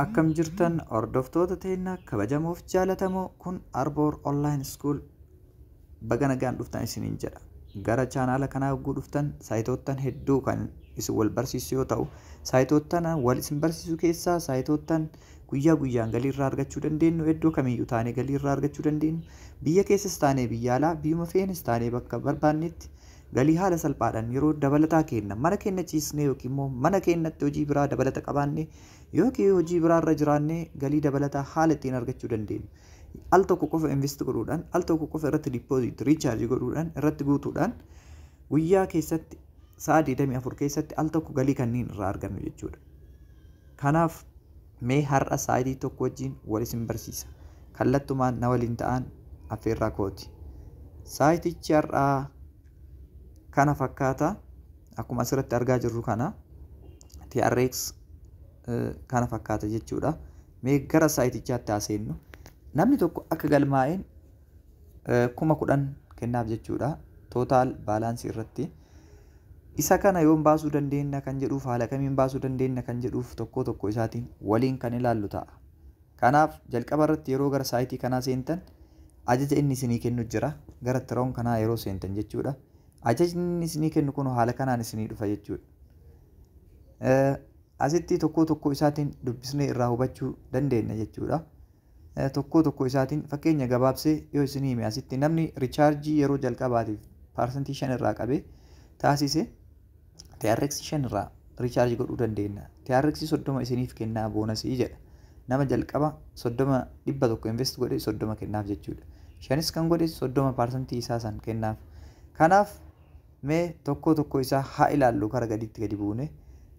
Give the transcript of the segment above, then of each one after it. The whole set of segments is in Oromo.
Akkam jirtan, hordoftoota teennaa kabajamoof jaalatamoo? Kun Arboor Online School. Baga nagaan dhuftan isiniin jedha. Gara chaanaala kanaa yogguu dhuftan saayitoottan hedduu kan isin wal barsiisu yoo ta'u, saayitoottan wal isin barsiisu keessaa saayitoottan guyyaa guyyaan galii irraa argachuu dandeenyu, iddoo kamiyyuu taanee galii irraa argachuu dandeenyu, biyya keessas taanee biyya alaa, biyyuma feenes taanee bakka barbaannetti galii haala salphaadhaan yeroo dabalataa kenna mana keenya ciisnee yookiin immoo mana keenyatti hojii biraa dabalata qabaannee yookiin hojii biraa irra jiraannee galii dabalataa haala ittiin argachuu dandeenyu. Al tokko qofa invest godhuudhaan, al tokko qofa irratti deposit recharge godhuudhaan, irratti guutuudhaan guyyaa keessatti sa'a 24 keessatti al tokko galii kanneen irraa argannu jechuudha. Kanaaf mee har'a saayitii tokko wajjin wal isin barsiisa. Kallattumaan na waliin ta'an affeerraa kooti. Saayitichi har'aa kana fakkaata. Akkuma asirratti argaa jirru kana TRX kana fakkaata jechuudha. Mee gara saayitichaatti haa seennu. Namni tokko akka galmaa'een 10,000 kennaaf jechuudha. Total balance irratti. Isa kana yoom baasuu dandeenya kan jedhuuf, haala kamiin baasuu dandeenya kan jedhuuf tokko tokko isaatiin waliin kan ilaallu ta'a. Kanaaf jalqaba irratti yeroo gara saayitii kanaa seentan ajaja inni isinii kennu jira. Gara Tron kanaa yeroo seentan jechuudha. Ajajni inni isinii kennu kun haala kanaan isinii dhufa jechuudha. Asitti tokko tokko isaatiin dubbisnee irraa hubachuu dandeenya jechuudha. Tokko tokko isaatiin fakkeenya gabaabsee yoo isinii hime, asitti namni recharge yeroo jalqabaatiif 5% irraa qabee taasise TRX 5 irraa recharge godhuu dandeenya. TRX 30 isiniif kennaa bonus jedha. Nama jalqaba 30 100 invest godhe 30 kennaaf jechuudha. Shanis kan godhe 30% isaa san kennaaf. Kanaaf mee tokko tokko isaa haa ilaallu kara gaditti gadi buune.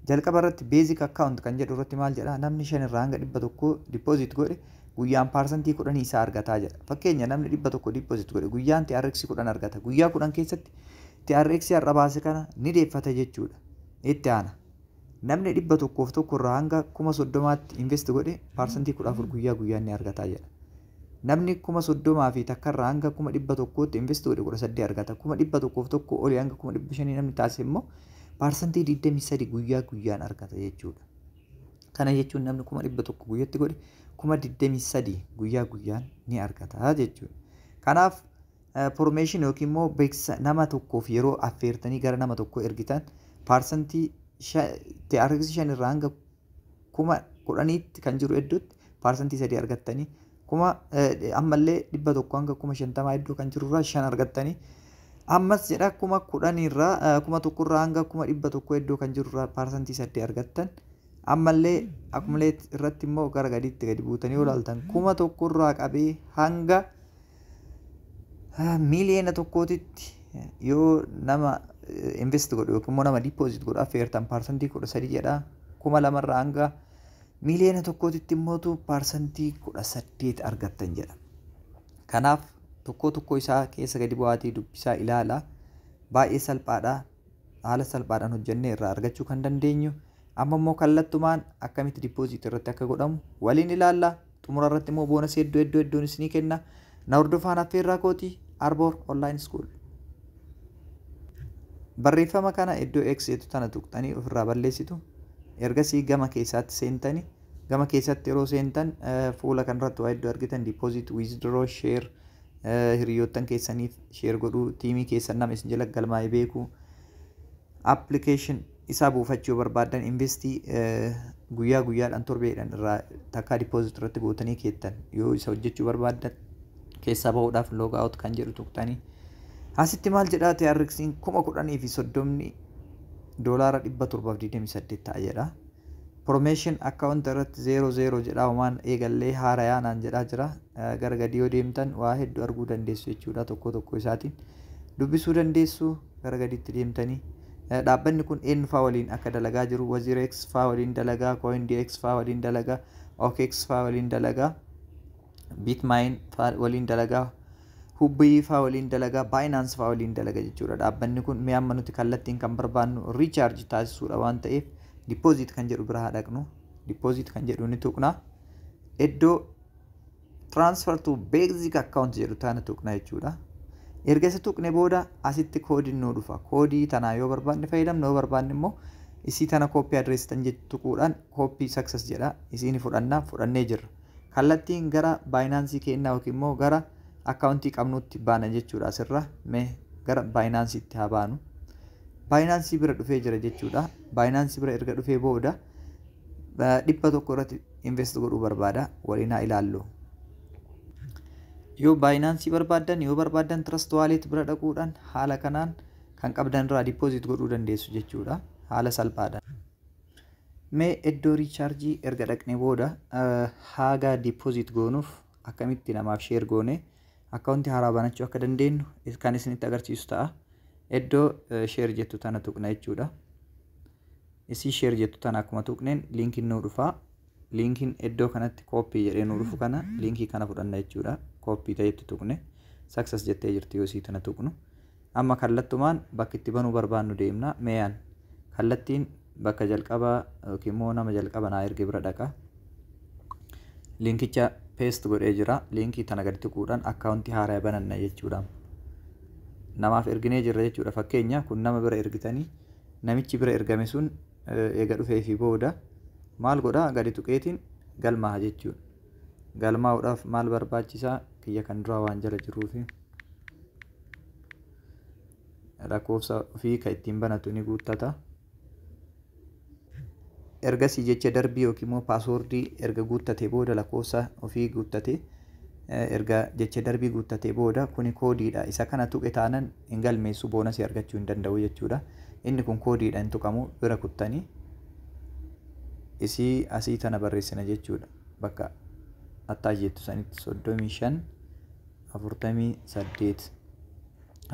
Jalqaba irratti basic account kan jedhu irratti maal jedha? Namni 5 irraa hanga 100 deposit godhe guyyaan 10% isaa argataa jedha. Fakkeenya, namni 100 deposit godhe guyyaan TRX 10 argata. Guyyaa 10 keessatti TRX har'a baase kana ni deeffata jechuudha. Itti aana. Namni 101 irraa hanga 30,000tti invest godhe 14% guyyaa guyyaan ni argataa jedha. Namni 31,001 irraa hanga 100,000tti invest godhe 18 argata. 101,000 olii hanga 500,000 namni taasise immoo 23% guyyaa guyyaan argata jechuudha. Kana jechuun namni 100,000 guyyatti godhe 23,000 guyyaa guyyaan ni argata jechuudha. Kanaaf promotion yookiin immoo beeksisa nama tokkoof yeroo affeertanii gara nama tokkoo ergitan TRX 5 irraa hanga 10,000tti kan jiru hedduutti 3% argattanii, kuma ammallee 100 hanga 50,000 iddoo kan jiru irraa 5 argattanii, ammas jedha 10,000 irraa 1,000 irraa hanga 100,000 iddoo kan jiru irraa 8% argattan. Ammallee accumulate irratti immoo gara gadiitti gadi buutanii yoo ilaaltan 1,000 irraa qabee hanga 1,000,000titti yoo nama invest godhu yookiin immoo nama deposit godhu affeertan 13% jedha. 2,000 irraa hanga 1,000,000titti immootu 18% argattan jedha. Kanaaf tokko tokko isaa keessa gadi bu'aatii dubbisaa ilaala. Baay'ee salphaadha. Haala salphaadhaan hojjennee irraa argachuu kan dandeenyu. Amma immoo kallattumaan akkamitti deposit irratti akka godhamu waliin ilaalla. Xumura irratti immoo bonus hedduu hedduu hedduun isinii kenna. Na hordofaan affeerraa kooti, Arboor Online School. Barreeffama kana iddoo X jettu tana tuqxanii ofirraa balleessitu. Ergasii gama keessaatti seentanii, gama keessatti yeroo seentan fuula kanarratti waa hedduu argitan: deposit, withdraw, share, hiriyoottan keessaniif share godhuu, team keessan nama isin jala galmaa'ee beekuu, application isaa buufachuu barbaadan, invest guyyaa guyyaadhaan torbeedhaan irraa takkaa deposit irratti gootanii keettan yoo isa hojjechuu barbaaddan, keessaa bahuudhaaf log out kan jedhu tuqxanii. Asitti maal jedhaa? TRX'n 10,030 $728 ta'a jedha. Promotion account irratti 00 jedha, homaan eegallee haarayaa naan jedhaa jira. Gara gadii yoo deemtan waa hedduu arguu dandeessu jechuudha. Tokko tokko isaatiin dubbisuu dandeessu gara gadiitti deemtanii. Dhaabbanni kun eenyu faa waliin akka dalagaa jiru: WazirX faa waliin dalagaa, CoinDX faa waliin dalagaa, OKX faa waliin dalagaa, Bitmine faa waliin dalagaa, Huobi faa waliin dalagaa, Binance faa waliin dalaga jechuudha. Dhaabbanni kun mee amma nuti kallattiin kan barbaannu recharge taasisuudha waan ta'eef deposit kan jedhu bira haa dhaqnu. Deposit kan jedhu ni tuqna. Iddoo transfer to basic account jedhu taana tuqna jechuudha. Erga isa tuqne booda asitti koodiin nuu dhufa. Koodii tanaa yoo barbaanne fayyadamna, yoo barbaanne immoo Isii tana copy address tan jettu tuquudhaan copy success jedha. Isiin fudhannaa, fudhannee jirra. Kallattiin gara Binance keenyaa yookiin immoo gara akkaawuntii qabnutti baana jechuudha asirra. Mee gara Binancetti haa baanu. Binance bira dhufee jira jechuudha. Binance bira erga dhufee booda 100 irratti invest godhuu barbaada. Waliin haa ilaallu. Yoo Binance barbaaddan, yoo barbaaddan Trust Wallet bira dhaquudhaan haala kanaan kan qabdan irraa deposit godhuu dandeessu jechuudha. Haala salphaadhaan. Mee iddoo recharge erga dhaqnee booda haga deposit goonuuf akkamitti namaaf share goone akkaawuntii haaraa banachuu akka dandeenyu kan isinitti agarsiisu ta'a. Iddoo share jettu tana tuqna jechuudha. Isii share jettu tana akkuma tuqneen liinkiin nuu dhufaa. Liinkiin iddoo kanatti copy jedhee nuu dhufu kana, liinkii kana fudhanna jechuudha. Copy ta'etti tuqne success jettee jirti yoo isii tana tuqnu. Amma kallattumaan bakka itti banuu barbaannu deemna. Meeyaan kallattiin bakka jalqabaa yookiin immoo nama jalqaba naa erge bira dhaqa. Liinkicha paste godhee jira. Liinkii tana gadi tuquudhaan akkaawuntii haaraa bananna jechuudha. Namaaf erginee jirra jechuudha. Fakkeenya kun nama bira ergitanii, namichi bira ergame sun eega dhufee fi booda maal godhaa? Gadi tuqeetiin galmaa'a jechuudha. Galmaa'uudhaaf maal barbaachisaa? Kiyya kan duraa waan jala jiruufi lakkoofsa ofii kan ittiin banatu ni guuttata. Ergasii jecha darbii yookiin immoo paaswoordii erga guuttatee booda, lakkoofsa ofii guuttate, erga jecha darbii guuttatee booda, kuni koodiidha. Isa kana tuqe taanan hin galmeessu, boonasii argachuu hin danda'u jechuudha. Inni kun koodiidha, hin tuqamu, bira kuttanii isii asii tana barreessina jechuudha. Bakka attaa jettu sanitti 35 48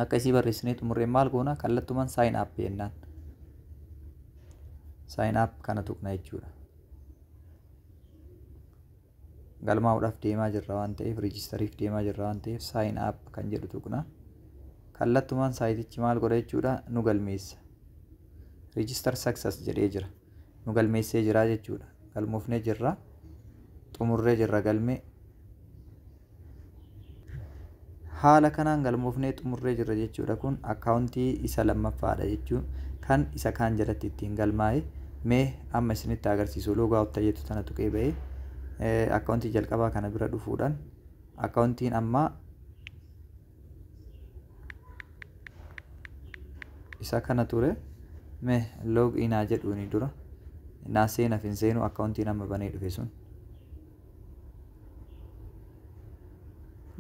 akka isii barreessinee xumurree maal goona? Kallattumaan sign up jennaan. Sign up kana tuqna jechuudha. Galmaa'uudhaaf deemaa jirra waan ta'eef, registeriif deemaa jirra waan ta'eef, sign up kan jedhu tuqna. Kallattumaan saayitichi maal godha jechuudha? Nu galmeessa. Register success jedhee jira. Nu galmeessee jira jechuudha. Galmoofnee jirra. Xumurree jirra galmee. Haala kanaan galmoofnee xumurree jirra jechuudha. Kun akkaawuntii isa lammaffaadha jechuun kan isa kaan jalatti ittiin galmaa'e. Mee amma isinitti agarsiisu, log out jettu tana tuqee ba'ee akkaawuntii jalqabaa kana bira dhufuudhaan akkaawuntiin ammaa isa kana ture. Mee log in haa jedhuuni dura naa seenaaf hin seenuu akkaawuntiin amma banee dhufe sun.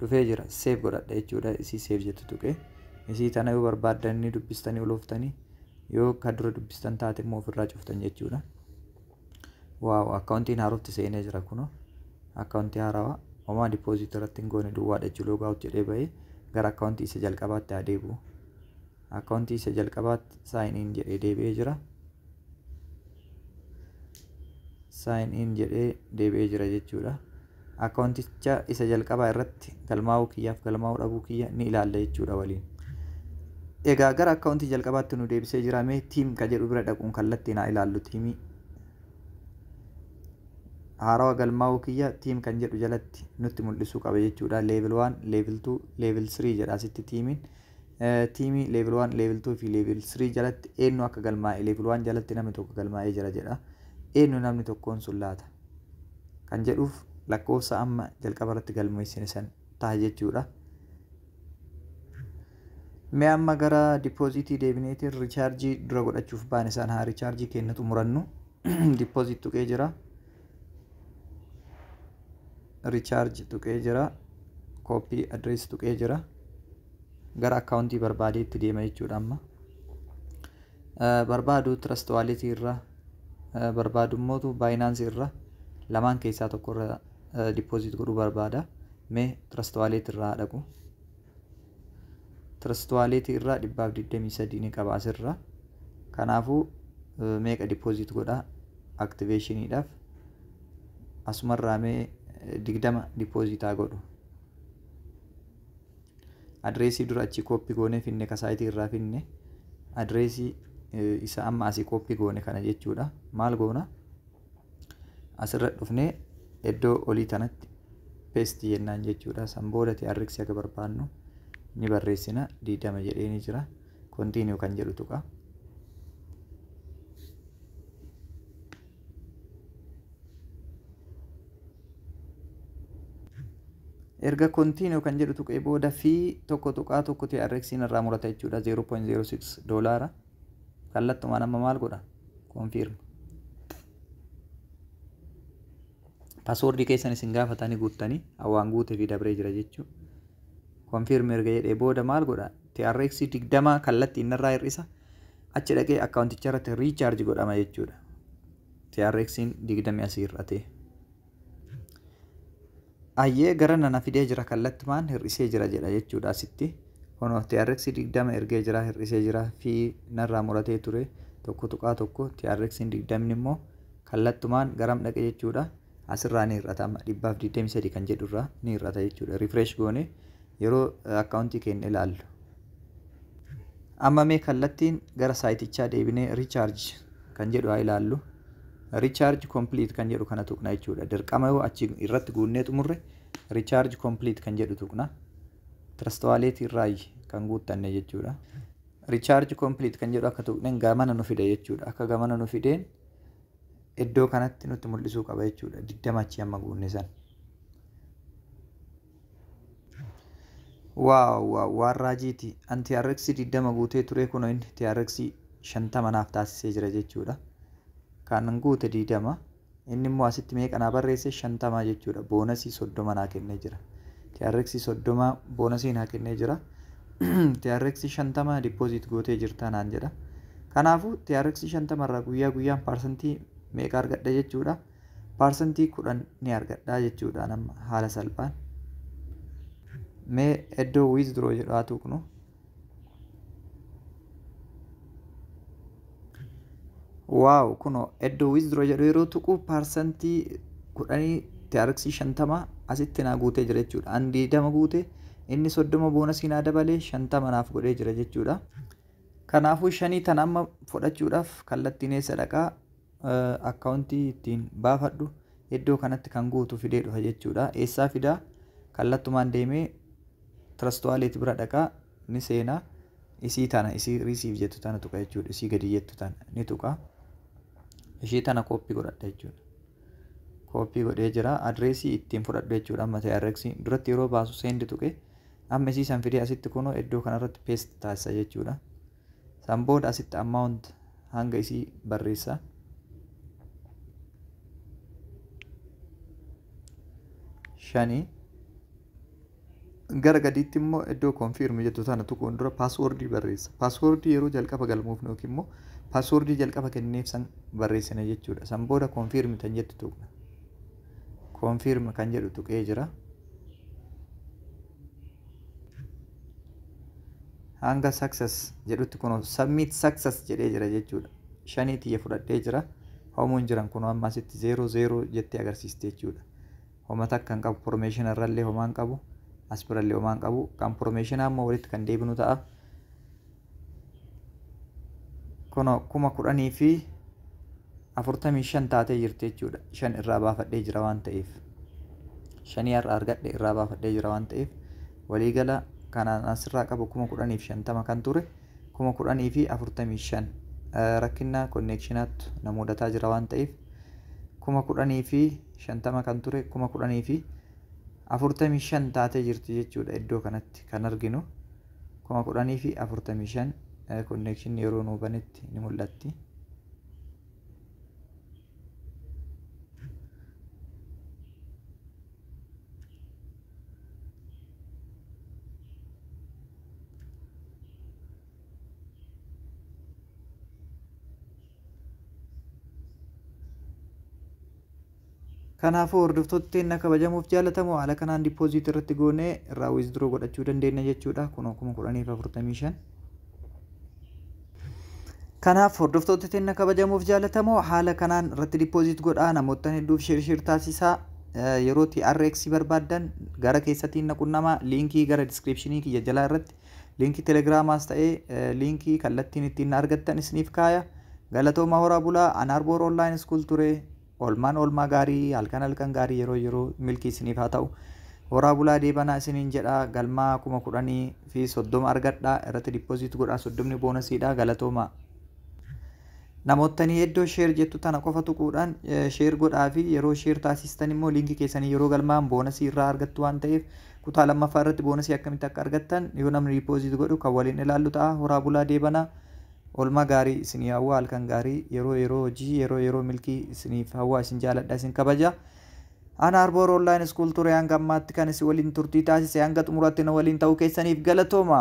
Dhufee jira, save godhadha jechuudha. Isii save jettu tuqee isii tana yoo barbaaddan ni dubbistanii olooftanii, yoo kan dura dubbistan taate immoo ofirraa cuftan jechuudha. Wow, akkaawuntiin haarofti seenee jira. Kunoo akkaawuntii haarawaa homaa deposit irratti hin goone, duwwaadha jechuudha. Log out jedhee bahee gara akkaawuntii isa jalqabaatti haa deebi'u. Akkaawuntii isa jalqabaatti sign in jedhee deebi'ee jira. Sign in jedhee deebi'ee jira jechuudha. Akkaawunticha isa jalqabaa irratti galmaa'uu kiyyaaf galmaa'uu dhabuu kiyya ni ilaalla jechuudha waliin. Egaa gara akkaawuntii jalqabaatti nu deebisee jira. Mee team ka jedhu bira dhaquun kallattiin haa ilaallu tiimii. Haarawa galmaa'uu kiyya team kan jedhu jalatti nutti mul'isuu qaba jechuudha. Level 1, level 2, level 3 jedha asitti tiimiin. Tiimii level 1, level 2 fi level 3 jalatti eenyu akka galmaa'e, level 1 jalatti namni tokko galmaa'ee jira jedha. Eenyu namni tokkoon sun laata? Kan jedhuuf lakkoofsa amma jalqaba irratti galmeessine san ta'a jechuudha. Mee amma gara depositii deebineetiin recharge dura godhachuuf baane san haa recharge keenya xumurannu. Deposit tuqee jira. Recharge tuqee jira. Copy address tuqee jira. Gara akkaawuntii barbaadeetti deema jechuudha amma. Barbaadu Trust Wallet irra, barbaadu immootu Binance irra, lamaan keessaa tokko irra deposit godhuu barbaada. Mee Trust Wallet irraa dhaqu. Trust Wallet irraa 123 ni qaba asirra. Kanaafuu meeqa deposit godhaa activationiidhaaf? Asumarraa mee 20 depositaa godhu. Adreesii dura achi copy goonee finne, ka saayitii irraa finne, adreesii isa amma asii copy goone kana jechuudha. Maal goona? Asirra dhufnee iddoo olii tanatti paste jennaan jechuudha. San booda TRX akka barbaannu ni barreessina. 20 jedhee ni jira. Continue kan jedhu tuqa. Erga continue kan jedhu tuqee booda fee 1.1 TRX irraa murata jechuudha, 0.06 doolaara. Kallattumaan amma maal godha? Confirm. Passwordii keessan isin gaafatanii guuttanii waan guutee fi dabree jira jechuudha. Confirm erga jedhee booda maal godha? TRX 20 kallattii innarraa hir'isa. Achi dhaqee akkaawunticha irratti recharge godhama jechuudha. TRX 20 asii hir'ate. Ayyee, gara nana fidee jira, kallattumaan hir'isee jira jedha jechuudha asitti. Kunoo TRX 20 ergee jira, hir'isee jira. Fee narraa muratee ture 1.1, TRX 20 immoo kallattumaan garam dhaqe jechuudha. Asirraa ni hir'ata, amma 123 kan jedhurraa ni hir'ata jechuudha. Refresh goone yeroo akkaawuntii keenya ilaallu. Amma mee kallattiin gara saayitichaa deebinee recharge kan jedhu haa ilaallu. Recharge complete kan jedhu kana tuqna jechuudha. Dirqama yoo achi irratti guunnee xumurre, recharge complete kan jedhu tuqna. Trust Wallet irraa kan guuttanne jechuudha. Recharge complete kan jedhu akka tuqneen gamana nu fida jechuudha. Akka gamana nu fideen iddoo kanatti nutti mul'isuu qaba jechuudha. 20 achi amma guunne san. Wow wow, waan raajiiti. An TRX 20 guutee ture, kunoo inni TRX 50 naaf taasisee jira jechuudha. Kan guute 20, inni immoo asitti meeqa naa barreesse? 50 jechuudha. Bonusii 30 naa kennee jira. TRX 30 bonusii naa kennee jira. TRX 50 deposit gootee jirta naan jedha. Kanaafuu TRX 50 irraa guyyaa guyyaan paarsantii meeqa argadha jechuudha? 10% ni argadha jechuudha nama haala salphaan. Mee iddoo withdraw jedhu haa tuqnu. Wow, kunoo iddoo withdraw jedhu yeroo tuqu 10% TRX 50 asitti naa guutee jira jechuudha. An 20 guute, inni 30 bonusii naa dabalee 50 naaf godhee jira jechuudha. Kanaafuu shanii tana amma fudhachuudhaaf kallattiin eessa dhaqaa? Akkaawuntii ittiin baafadhu iddoo kanatti kan guutu fidee dhufa jechuudha. Eessaa fidaa? Kallattumaan deemee Trust Wallet bira dhaqaa, ni seenaa. Isii tana, isii receive jettu tana tuqa jechuudha. Isii gadi jettu tana ni tuqa. Ishii tana copy godhadha jechuudha. Copy godhee jira. Adreesii ittiin fudhadhu jechuudha. Amma TRX duratti yeroo baasu send tuqe, amma isii san fidee asitti kunoo iddoo kanarratti paste taasisa jechuudha. San booda asitti amount hanga isii barreessa. Shanii. Gara gadiitti immoo iddoo confirm jettu tana tuquun dura passwordii barreessa. Passwordii yeroo jalqaba galmoofnu yookiin immoo passwordii jalqaba kenneef san barreessina jechuudha. San booda confirm kan jettu tuqna. Confirm kan jedhu tuqee jira. Hanga success jedhutti kunoo submit success jedhee jira jechuudha. Shanii tiyya fudhadhee jira. Homuun jiran kunoo amma asitti 0 0 jettee agarsiiste jechuudha. Homa takka hin qabu, promotion irrallee homaa hin qabu. As birallee homaa hin qabu. Kan promotion ammoo walitti kan deebinu ta'a. Kunoo 10,045 taatee jirti jechuudha. Shan irraa baafadhee jira waan ta'eef. Shanii har'a argadhe irraa baafadhee jira waan ta'eef, waliigala kanaan asirraa qabu 10,050 kan ture 10,045. Rakkina connectionaatu na mudataa jira waan ta'eef, 10,050 kan ture 10,045 taatee jirti jechuudha. Iddoo kanatti kan arginu 10,045, connection yeroo nuu banetti ni mul'atti. Kanaafuu hordoftoota teenya kabajamuuf jaalatamoo, haala kanaan deposit irratti goonee irraa withdraw godhachuu dandeenya jechuudha. Kunoo 10,045. Kanaaf hordoftoota teenya kabajamuuf jaalatamoo, haala kanaan irratti deposit godhaa, namoota hedduuf share share taasisaa. Yeroo TRX barbaaddan gara keessattiin na qunnamaa. Liinkii gara descriptionii kiyya jalaa irratti liinkii telegiraamaas ta'ee liinkii kallattiin ittiin na argattan isiniif kaaya. Galatooma, horaa bulaa. An Arboor Online School ture. Oolmaan oolmaa gaarii, halkan halkan gaarii, yeroo yeroo milkii isiniif haa ta'u. Horaa bulaa, deebanaa isiniin jedha. Galmaa 10,030 argadhaa, irratti deposit godhaa, 30 bonusiidha. Galatooma. Namootni iddoo share jettu tana qofa tuquudhaan share godhaa fi yeroo share taasistan immoo liinkii keessanii yeroo galmaan bonusii irraa argattu waan ta'eef, Kutaa lammaffaa irratti bonusii akkamitti akka argattan yoo namni deposit godhu kan waliin ilaallu ta'a. Horaa bulaa deebanaa. Oolmaa gaarii isinii hawwa, halkan gaarii, yeroo yeroo hojii, yeroo yeroo milkii isiniif hawwa, isin jaaladha, isin kabaja. Ana Arboor Online School ture hanga ammaatti kan isin waliin turtii taasise. Hanga xumuraatti na waliin ta'uu keessaniif galatooma.